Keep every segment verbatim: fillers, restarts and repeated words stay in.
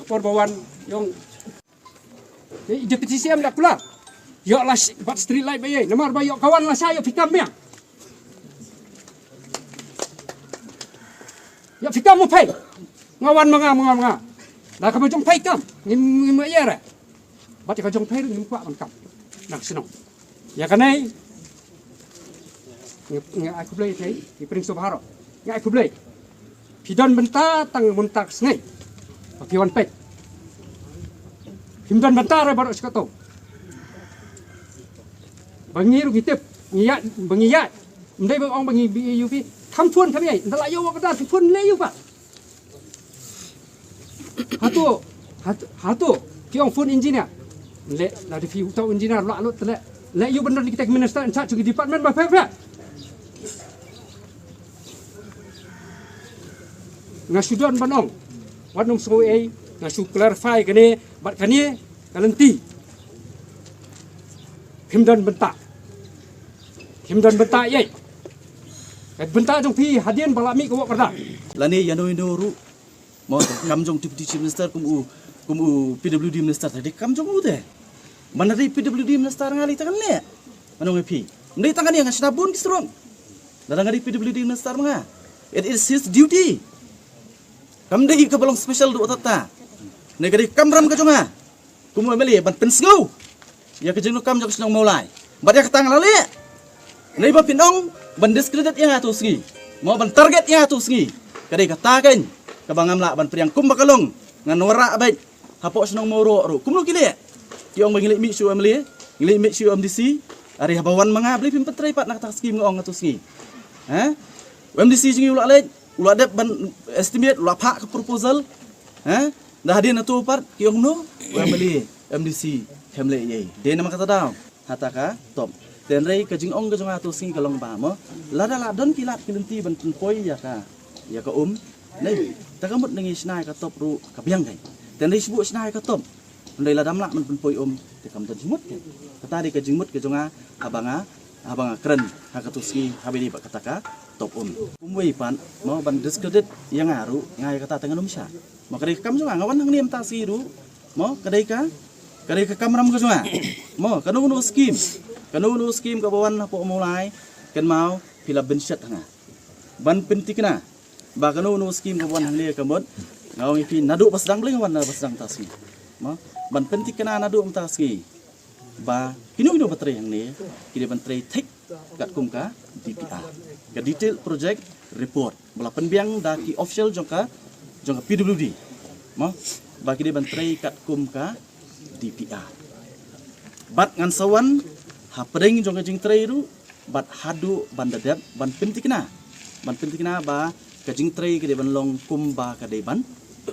Por ba wan ïong. Ïa, i Deputy C M da kular. Ïoh la shi-, bat street light ba ïa. Namar ba ïoh ka wan la sha ïoh phi kam miang. Ïoh phi kam mo phai. Nga wan ma nga, ma nga, ma nga. Da kaba jong phai kam. Ngim, ngim ïa re. Bat ïa ka jong phai ngim kwah ban kam. Nang shnong. Ïa kane. Nga, nga ai khublei te, i Prince of Haro. Nga ai khublei. Phi don bynta tang mynta ka sngi. Ba phi wan peit. Phim don bynta re baroh shi kato. Ba ngi ruh ngi tip, ngi ïa, ba ngi ïa. Ym dei ba ong ba ngi B A U P. Kham phone kham ïa. Nda la ïoh wa ka da phone leh ïa pat. Hato, hato, hato, phi ong phone engineer. Leh, la dei phi uta engineer la lut leh. Leh ïa ban don kita ki minister in charge ki department ba phe phe. Nga shu don ban ong. Wat nym sngew ei, nga shu clarify kane, bad kane, ka lynti. Phim don bynta. Phim don bynta ei. Ka bynta jong phi hadien ba la mih ka wok ka rda. Lane ïa no ïa no ruh. Mo, kam jong Deputy Chief Minister kum u, kum u P W D Minister te, kam jong u te. Ban da dei P W D Minister nga lei tang ne. Ano ngi phi. Ym dei tang ne nga shna bun ki strong. Lada nga dei P W D Minister ma nga. It is his duty. Kam dei kaba long special duh tata. Ne ka dei kamram ka jong nga. Kum u M L A ban pynsngew ïa ka jingdonkam jong ka shnong Mawlai. Bad ïa kata nga la leh. Nai ba phin ong ban discredit ïa nga tu sngi. Mo ban target ïa nga tu sngi. Ka dei kata kan kaba ngam lah ban pdiang kumba ka long. Ngan wanrah beit hapoh shnong Mawroh ruh. Kumno ki leh? Ki ong ba ngi leit mih sha u M L A, ngi leit mih sha u M D C. Are haba wan ma nga balei phim pyntrei pat na kata ka skim nga ong nga tu sngi. Ha? U M D C jong ngi u la leit, u la dep ban estimate, u la phah ka proposal. Ha? Da hadien hato pat ki ong no, u M L A, M D C, khlem leh ei ei. Dei namar kata daw, ha ta ka top. Te hynrei ka jingong ka jong nga tu sngi ka long ba mo. Lada la don ki lad ki lynti ban pynpoi ïa ka, ïa ka um. Nei, ta ka mut na ngi shna ïa ka top ruh ka biang kai. Te hynrei shu buh shna ïa ka top. Hynrei lada ym lah ban pynpoi um, te kam don jingmut kai. Kata dei ka jingmut ka jong nga, haba nga, haba nga kren ha ka tu sngi, haba dei ba kata ka top um. Kumwei pat, mo ban discredit ïa nga ruh, nga ïa kata te ngan ym shah. Mo ka dei ka kam jong nga, nga wan hangne mynta sngi ruh. Mo ka dei ka, ka dei ka kamram ka jong nga. Mo kano kano skim, kano kano skim kaba wan hapoh Mawlai, kynmaw phi la bynshet ha nga. Ban pynthikna ba kano kano skim kaba wan hangne ka mut, nga ong ïa phi naduh ba sdang, balei nga wan naduh ba sdang mynta sngi. Mo ban pynthikna naduh mynta sngi. Ba kino kino ba trei hangne ki dei ban trei thik katkum ka D P R, ka detailed project report, ba la pynbiang da ki official jong ka, jong ka P W D. Mo ba ki dei ban trei katkum ka D P R. Bad ngan sa wan hapdeng jong ka jingtrei ruh bad haduh ban da dep ban pynthikna, ban pynthikna ba ka jingtrei ka dei ban long kumba ka dei ban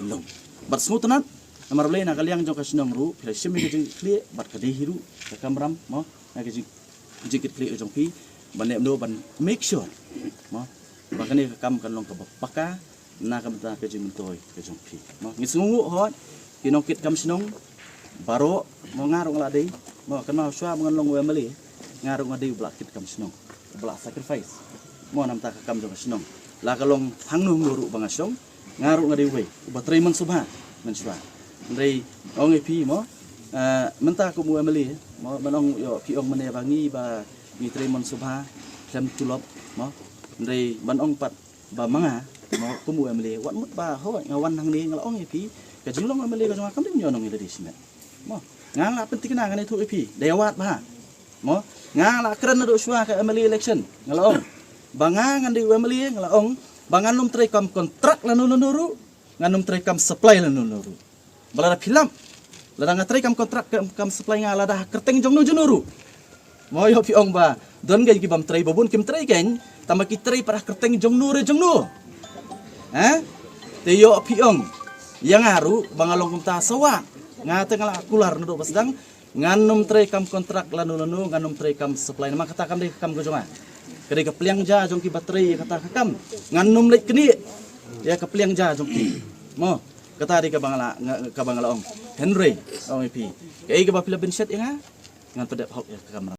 long. Bad sngewtynnat namar balei na ka liang jong ka shnong ruh phi la shim ïa ka jingkitkhlieh bad ka dei hi ruh ka kamram, mo, na ka jing, jingkitkhlieh ka jong phi ban leh mano ban make sure, mo, ba kane ka kam kan long kaba paka na ka bynta ka jingmyntoi ka jong phi. Mo ngi sngewnguh hoi ki nongkit kam shnong baroh, mo, nga ruh nga la dei, mo, kynmaw shuwa ba ngan long u M L A nga ruh nga dei u ba la kit kam shnong, u ba la sacrifice, mo, na bynta ka kam jong ka shnong. La ka long hangno hangno ruh ba nga shong, nga ruh nga dei uwei u ba trei mon sngewbha mynshuwa. Hynrei ong ïa phi, mo, eh, mynta kum u M L A, mo, ban ong ïoh phi ong mynne ba ngi ba ngi trei mon sngewbha khlem tulop, mo, hynrei ban ong pat ba ma nga, mo, kum u M L A, wat mut ba hoi nga wan hangne nga la ong ïa phi ka jinglong M L A ka jong nga kam dei ñion ong ïa lade shimet. Mo nga la pynthikna ngan ïathuh ïa phi da ïa wad bha. Mo nga la kren naduh shuwa ka M L A election nga la ong ba nga ngan dei u M L A, nga la ong ba ngan nym trei kam kontrak lano lano ruh, ngan nym trei kam supply lano lano ruh. Ba lada phi lap, lada nga trei kam kontrak kam, kam supply, nga lada ha kyrteng jong no jong no ruh, mo, ïoh phi ong ba don keiñ ki bym trei, ba bun kim trei keiñ, tangba ki trei pat ha kyrteng jong no re jong no. Ha? Te ïoh phi ong ïa nga ruh ba nga long kumta, sa wad. Nga te nga la kular naduh ba sdang, ngan nym trei kam kontrak lano lano, ngan nym trei kam supply. Namar kata kam dei ka kam ka jong nga, ka dei ka pliang ja jong ki ba trei ïa kata ka kam. Ngan nym leit knieh ïa ka pliang ja jong ki, mo. Kata dei kaba nga la, nga, kaba nga la ong. Hynrei ong ïa phi, kaei kaba phi la bynshet ïa nga, ngan pyndep hok ïa ka kamram.